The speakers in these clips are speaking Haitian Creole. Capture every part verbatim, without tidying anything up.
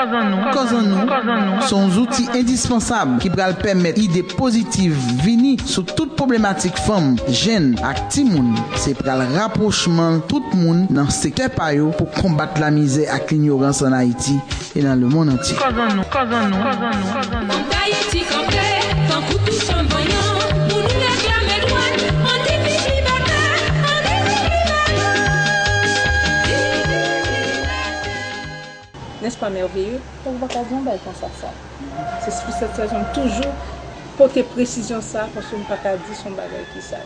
Kòz an nou se yon zouti endispansab ki pral pèmèt ide pozitiv vini sou tout pwoblematik fanm, jenn ak timoun. Se pral rapwochman tout moun nan sektè pa yo pou konbat lamizè ak linyorans ann Ayiti e nan lemonn antye. Kòz an nou, kòz an nou, kòz an nou, kòz an nou. Fòk Ayiti kanpe, tankou tout fanm vanyan, pou nou reklame dwa, ann di viv libète, ann di viv libète. N'est-ce pas merveilleux? Fòk ou pa ka di yon bagay konsa sa. Se pou sèt rezon m toujou pote presizyon sa, paske m pa ka di se yon bagay ki sa.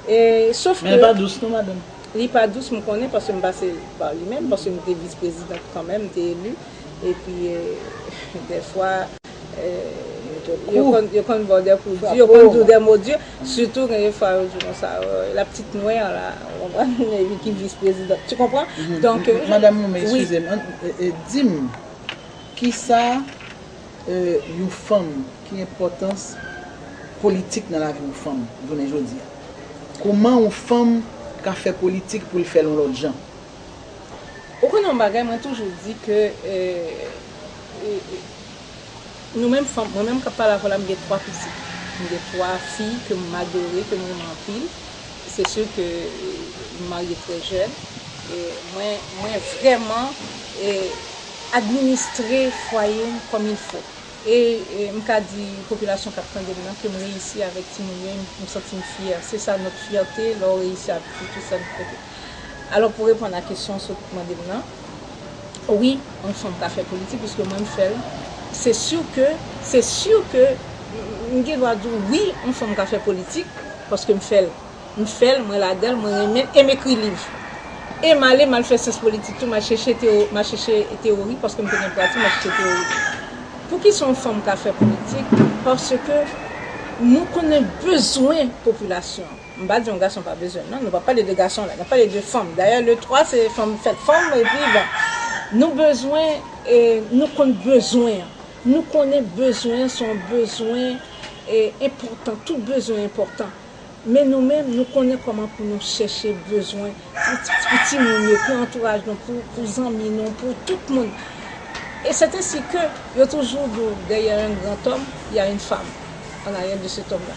E, sof Men ke li pa dous non, madanm. Li pa dous, m konnen, paske m pase pa li menm, paske m te vis prezidant kanmenm, m te eli. Epi, e, dèfwa, e, yo konn, yo konn ba w dè kou di, yo konn di w dè mo di. Sitou, gen de fwa, yo di w konsa, e, la petite nwè la, ou konprann, epi ki vis prezidant. Tu comprends? Donk, e, madanm Loume, wi, eskize m, an, e, e, di m, kisa, e, yon fanm, ki enpòtans politik nan lavi yon fanm jounen jodi a? Kòman yon fanm ka fè politik pou l fè l yon lòt jan? Ou konnen yon bagay, mwen toujou di ke, e, e, e, nou menm fanm, mwen menm k ap pale avè w la, m gen twa pitit. M gen twa fi ke m adore, ke m renmen anpil. Se si ke, e, m marye trè jèn. E mwen, mwen vrèman, e, administre fwaye m kòm il fo. E, e m ka di popilasyon k ap tande m nan ke m reyisi avèk timoun yo, e m, m santi m fyè. Se sa, notre fierté, lè w reyisi avèk tout sa nou fè. Alò, pou reponn a kesyon w sot mande m nan, wi, yon fanm ka fè politik, piske mwen m fè l. Se si ke, se si ke, m, m gen dwa di w, wi, yon fanm ka fè politik, paske m fè l. M fè l, mwen ladan l, mwen renmen l, e m ekri liv. E m ale, m al fè syans politik tou, m al chèche tewo-, m al chèche teyori, paske m te gen pratik, m al chèche teyori. Poukisa yon fanm ka fè politik? Paske nou konnen bezwen popilasyon an. M pa di yon gason pa bezwen l, non, nou pa pale de gason la, n ap pale de fanm. Dayè, le twa, se fanm, fèt fanm, epi bon. Nou bezwen, e, nou konn bezwen an. Nou konnen bezwen an se yon bezwen, e, enpòtan, tout bezwen enpòtan. Men nou menm, nou konnen kòman pou nou chèche bezwen pou ti, pou timoun yo, pou antouraj nou, pou, pou zanmi nou, pou tout moun. E c'est ainsi que yo toujou di w, derrière un grand homme, il y a une femme. En arrière de cet homme-là.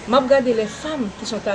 M ap gade les femmes qui sont